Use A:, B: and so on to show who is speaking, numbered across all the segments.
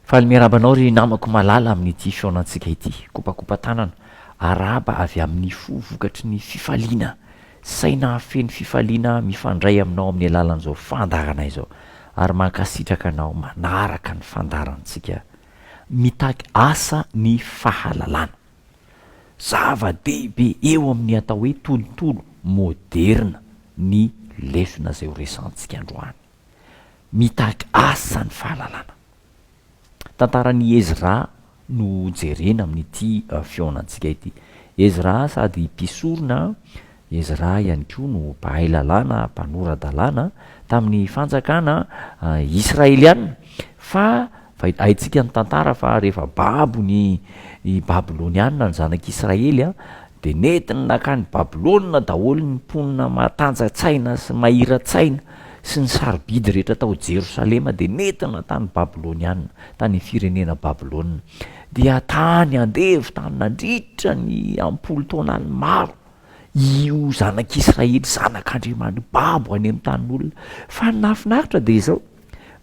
A: Faly miarahaba anao ry namako malala amin'ity fihaonantsika ity. Kopakopa-tanana, arahaba avy amin'ny fo vokatry ny fifaliana. Saina feno fifaliana mifandray aminao amin'ny alalan'izao fandaharana izao ary mankasitraka anao manaraka ny fandaharantsika. Mitaky asa ny fahalalana. Zava-dehibe eo amin'ny atao hoe tontolo moderina ny lesona izay ho resahantsika androany. Mitaky asa ny fahalalana. Tantaran'i Ezra no jerena amin'ity fihaonantsika ity. Ezra sady mpisorona, Ezra ihany koa no mpahay lalàna, mpanora-dalàna tamin'ny fanjakana israeliana. Fa haintsika ny tantara fa rehefa babo ny Babyloniana ny zanak'Israely dia nentiny nankany Babylona daholo ny mponina matanja-tsaina sy mahira-tsaina sy ny sarobidy rehetra tao Jerosalema dia nentina tany Babyloniana, tany amin'ny firenena Babylona. Dia tany andevo tany nandritra ny am-polo taonany maro io zanak'Israely, zanak'Andriamanitra, babo any amin'ny tanin'olona. Fa ny nahafinaritra dia izao,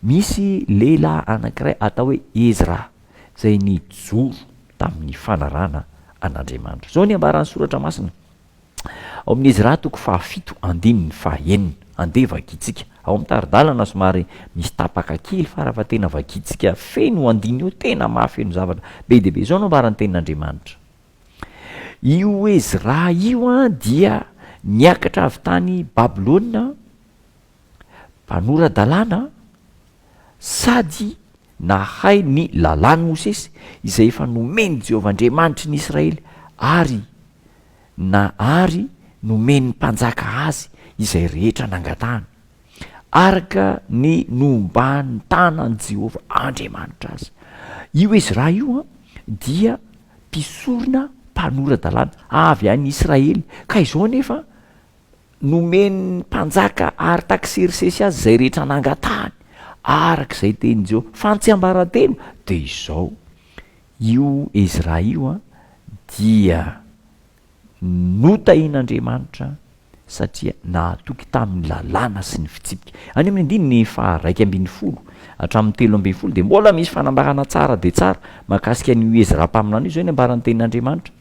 A: misy lehilahy anankiray atao hoe Ezra izay nijoro tamin'ny fanarahana an'Andriamanitra. Izao ny ambaran'ny Soratra Masina. Ao amin'ny Ezra toko fahafito andininy fahaenina. Andeha vakintsika. Ao amin'ny tari-dalana somary misy tapaka kely fa raha fa tena vakintsika feno io andininy io tena mahafeno zavatra be dia be. Izao no ambaran'ny tenin'Andriamanitra. Io Ezra io dia niakatra avy tany Babylona, mpanora-dalàna sady nahay ny lalàn'i Mosesy izay efa nomen'i Jehovah Andriamanitry ny Israely ary na ary nomen'ny mpanjaka azy izay rehetra nangatahany, araka ny nomban'ny tanan'i Jehovah Andriamanitra azy. Io Ezra io dia mpisorona mpanora-dalàna avy any Israely, ka izao anefa Nomen'ny mpanjaka Artaksersesy azy izay rehetra nangatahany, araka izay tenin'i Jehovah. Fa ny tsiambaratelo dia izao, io Ezra io dia notahin'Andriamanitra satria nahatoky tamin'ny lalàna sy ny fitsipika. Any amin'ny andininy faha-11 hatramin'ny 13 dia mbola misy fanambarana tsara dia tsara mahakasika an'io Ezra mpaminany io. Izao ny ambaran'ny tenin'Andriamanitra.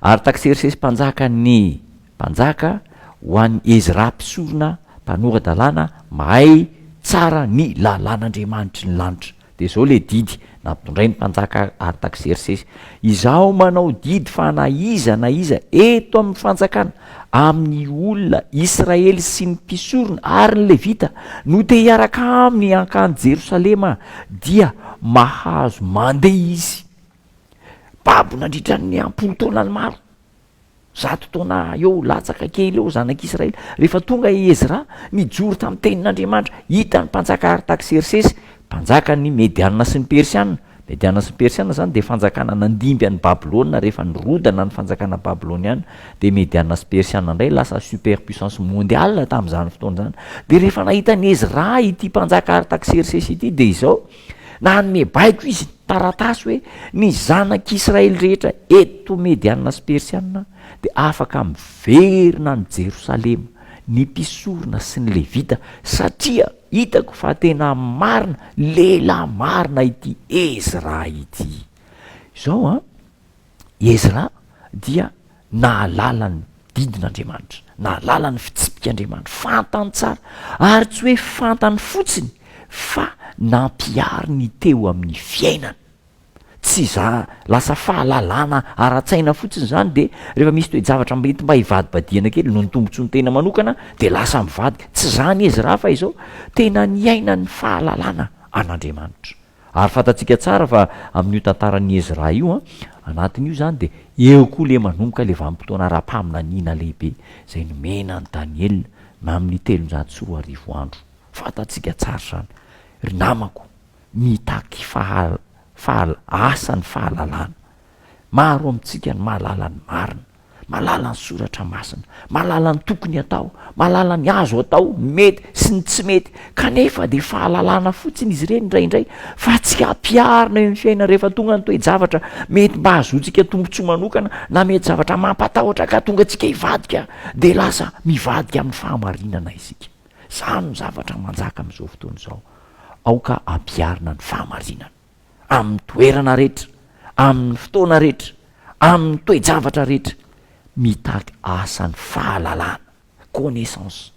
A: Artaksersesy mpanjaka ny mpanjaka ho an'i Ezra mpisorona mpanora-dalàna mahay tsara ny lalàn'Andriamanitry ny lanitra. Dia izao ilay didy nampitondrain'ny mpanjaka Artaksersesy, Izaho manao didy fa na iza na iza eto amin'ny fanjakana, amin'ny olona Israely sy ny mpisorona ary ny Levita no te hiaraka aminy hankany Jerosalema, dia mahazo mandeha izy. Babo nandritra ny am-polo taonany maro, 100 taona eo latsaka kely eo zanak'Israely. Rehefa tonga i Ezra, nijoro tamin'ny tenin'Andriamanitra, hitan'ny mpanjaka Artaksersesy, mpanjakan'ny Mediana sy ny Persiana. Mediana sy ny Persiana izany dia fanjakana nandimby an'i Babylona rehefa nirodana ny fanjakana babyloniana, dia Mediana sy Persiana indray lasa super puissance mondiale tamin'izany fotoana izany. Dia rehefa nahita an'i Ezra ity mpanjaka Artaksersesy ity dia izao, Nanome baiko izy, taratasy hoe, ny zanak'Israely rehetra eto Mediana sy Persiana dia afaka miverina any Jerosalema, ny mpisorona sy ny Levita, satria hitako fa tena marina, lehilahy marina ity Ezra ity. Izao an, Ezra dia nahalala ny didin'Andriamanitra, nahalala ny fitsipik'Andriamanitra, fantany tsara, ary tsy hoe fantany fotsiny fa nampihariny teo amin'ny fiainany. Tsy za lasa fahalalana ara-tsaina fotsiny izany dia rehefa misy toe-javatra mety mba hivadibadihana kely noho ny tombontsoan'ny tena manokana dia lasa mivadika. Tsy izany Ezra fa izao, tena niaina ny fahalalana an'Andriamanitra. Ary fantatsika tsara fa amin'io tantaran'i Ezra io an, anatin'io izany dia eo koa le manomboka le vanim-potoana ara-paminaniana lehibe izay nomena an'i Daniela na amin'ny 2300 andro. Fantatsika tsara izany. Ry namako, mitaky faha, faha, asa ny fahalalana. Maro amintsika no mahalala ny marina. Mahalala ny soratra masina, mahalala ny tokony atao, mahalala ny azo atao, ny mety sy ny tsy mety, kanefa dia fahalalana fotsiny izy ireny indraindray fa tsy ampiharina eo amin'ny fiainana rehefa tonga ny toe-javatra mety mba hahazoantsika tombontsoa manokana na mety zavatra mampatahotra ka tonga antsika hivadika dia lasa mivadika amin'ny fahamarinana isika. Izany no zavatra manjaka amin'izao fotoana izao. Aoka ampiharina ny fahamarinana. Amin'ny toerana rehetra, amin'ny fotoana rehetra, amin'ny toe-javatra rehetra, mitaky asa ny fahalalana, connaissance,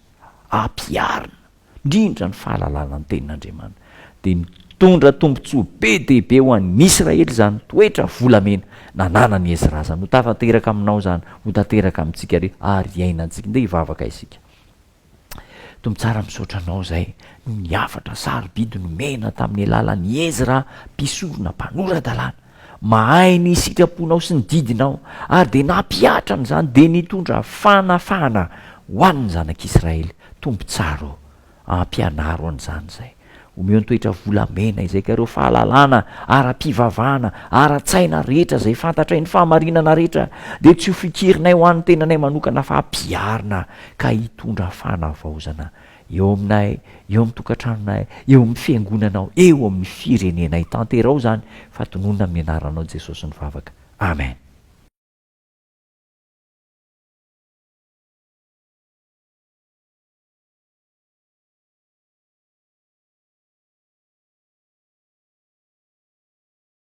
A: ampiharina, indrindra ny fahalalana ny Tenin'Andriamanitra, dia nitondra tombontsoa be dia be ho an'ny Israely izany toetra volamena nananan'i Ezra izany. Ho tafateraka aminao izany, ho tanteraka amintsika rehetra ary hiainantsika. Ndeha hivavaka isika. Tompo tsara misaotra anao izay noho ny hafatra sarobidy nomena tamin'ny alalan'i Ezra mpisorona mpanora-dalàna. Mahay ny sitraponao sy ny didinao ary dia nampihatra an'izany dia nitondra fanafahana ho an'ny zanak'Israely. Tompo tsara ô, ampianaro an'izany izay. Omeo ny toetra volamena izay ka ireo fahalalana ara-pivavahana, ara-tsaina rehetra izay fantatray ny fahamarinana rehetra dia tsy ho fikirinay ho an'ny tenanay manokana fa ampiharina ka hitondra fanavaozana eo aminay, eo amin'ny tokantranonay, eo amin'ny fiangonanao, eo amin'ny firenenay. Tanterao izany fa tononina amin'ny anaranao Jesosy ny vavaka. Amen.